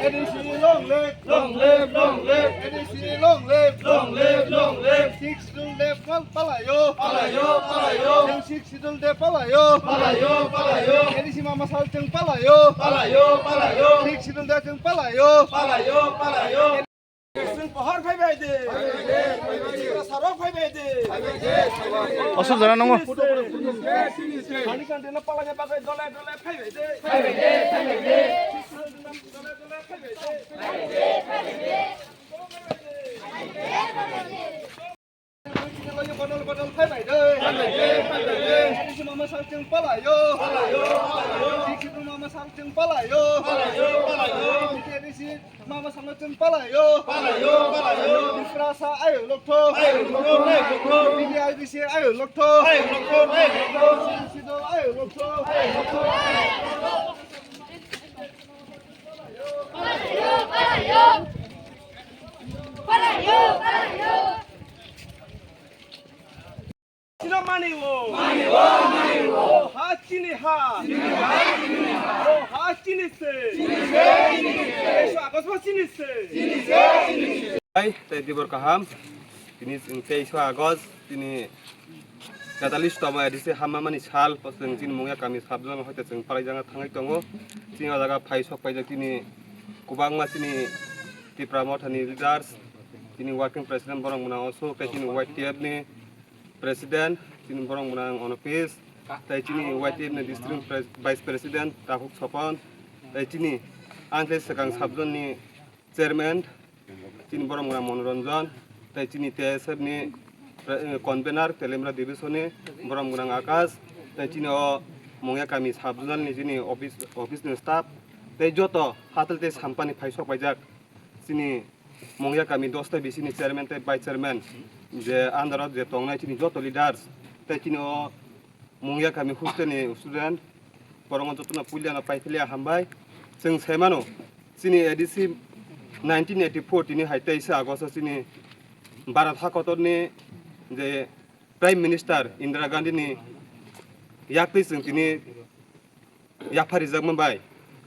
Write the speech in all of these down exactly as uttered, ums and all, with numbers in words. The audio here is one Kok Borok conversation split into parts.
A D C long live, long live, long live. A D C long live, long live, long live. Sixth Schedule Day pal-, palayo, palayo, palayo. Sixth Schedule Day palayo, palayo, palayo. A D C mama sal chwng palayo, palayo, palayo. Sixth Schedule Day chwng palayo, palayo, palayo. Chwng pohor phaibai de. Chwng sarok phaibai de. Aswk jora nango. Sani kan dena palanya bagai dole dole phaibai de. Phaibai de, phaibai de. Dole dole phaibai de. Phaibai de, phaibai de. Phaibai de, phaibai de. Phaibai de, phaibai de. Phaibai de, phaibai de. Mama sal chwng palayo. Palayo, palayo. Mama sal chwng palayo. Palayo, palayo. Mama sal chwng palayo. Palayo, palayo. Tiprasa ayo lokthok. Ayo lokthok, ayo lokthok. T D I D C ayo lokthok. Ayo lokthok, ayo lokthok. Ayo lokthok, ayo lokthok. Sino mani wo. Mani wo, mani wo. O ha chini ha. Chini ha, chini ha. O ha chini se. Chini se, chini se. Eso agos ma chini se. Chini se, chini se. Hai, tei dibor kaham. Tini chwng teis agos, tini katalistoma A D C hamma mani sal, bo chwng chini Mungya kami sabjang hoite chwng palaijak thangwi tongo. Chini o jaga phai sok paijak chini kwbangma chini Tipra Mothani leaders, chini working president borok mwnang Ashok, tei chini Y T F ni president, chini borok mwnang Onopis, tei chini Y T F ni district pres-, vice president Takhuk Sopon, tei chini ang khe swkang sabjang ni chairman, chini borok mwnang Monoranjan, tei chini T S F ni, eh, convener, Telemra division ni borok mwnang Akash, tei chini o Mungya kami sub zonal ni chini office, office ni staff, tei joto hatel tei sampani phai sok paijak chini Mungya kami dosta bisi ni chairman tei vice chairman, je under o je tongnai chini joto leaders, tei chini o Mungya kami hostel ni student, borokno jotono puilano paiphilia hambai. Chwng sai mano, chini A D C nineteen eighty-four tini hai teisa August o chini Bharat hakotorni je Prime Minister Indira Gandhi ni yaktwi chwng tini yapharijak manbai,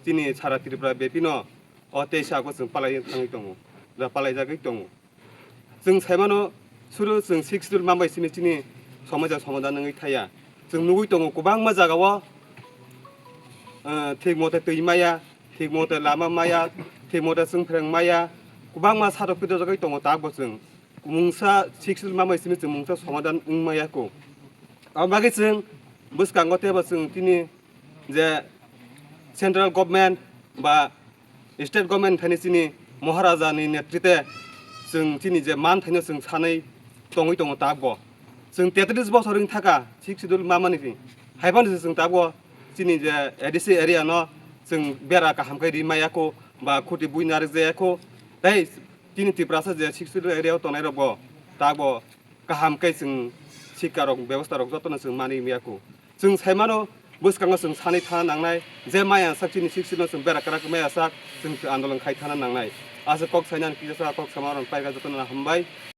chini sara Tripura bepino o teisa August chwng palai thangwi tongo, da palaijagwi tongo. Chwng sai mano, suru chwng Sixth Schedule manbai simi chini somoja somadhan wngwi thaya. Chwng nugwi tongo kwbangma jagao, eh, thik mote twi maya, thik mote lama maya, thik mote chwngphreng maya, kwbangma satok pidojagwi tongo tabukbo chwng. Mungsa Sixth Schedule manbai simi chwng mungsa somadhan wng maya kho. Abo bagwi chwng bwskango teibo chwng tini je central government ba state government thani chini Maharaja ni netritwe chwng chini je man thaino chwng sanwi tongwi tongo tabukbo. Chwng tetris bosor wng thaka Sixth Schedule mamani phi. Haibani se chwng tabukbo chini je A D C area no chwng bera kaham khe ri maya kho ba khuti bui narik jaya kho. Tei chini Tiprasa je Sixth Schedule area o tongnai rokbo tabukbo kaham khe chwng sikha rok bebosta rok jotono chwng manwi maya kho. Chwng sai mano, bwskango chwng sanwi thana nangnai, je maya sak chini Sixth Schedule no chwng bera kwrak maya sak, chwng andolon khai thana nangnai. Aswk kok sainani kisa kok sama rok paikha jotono hambai.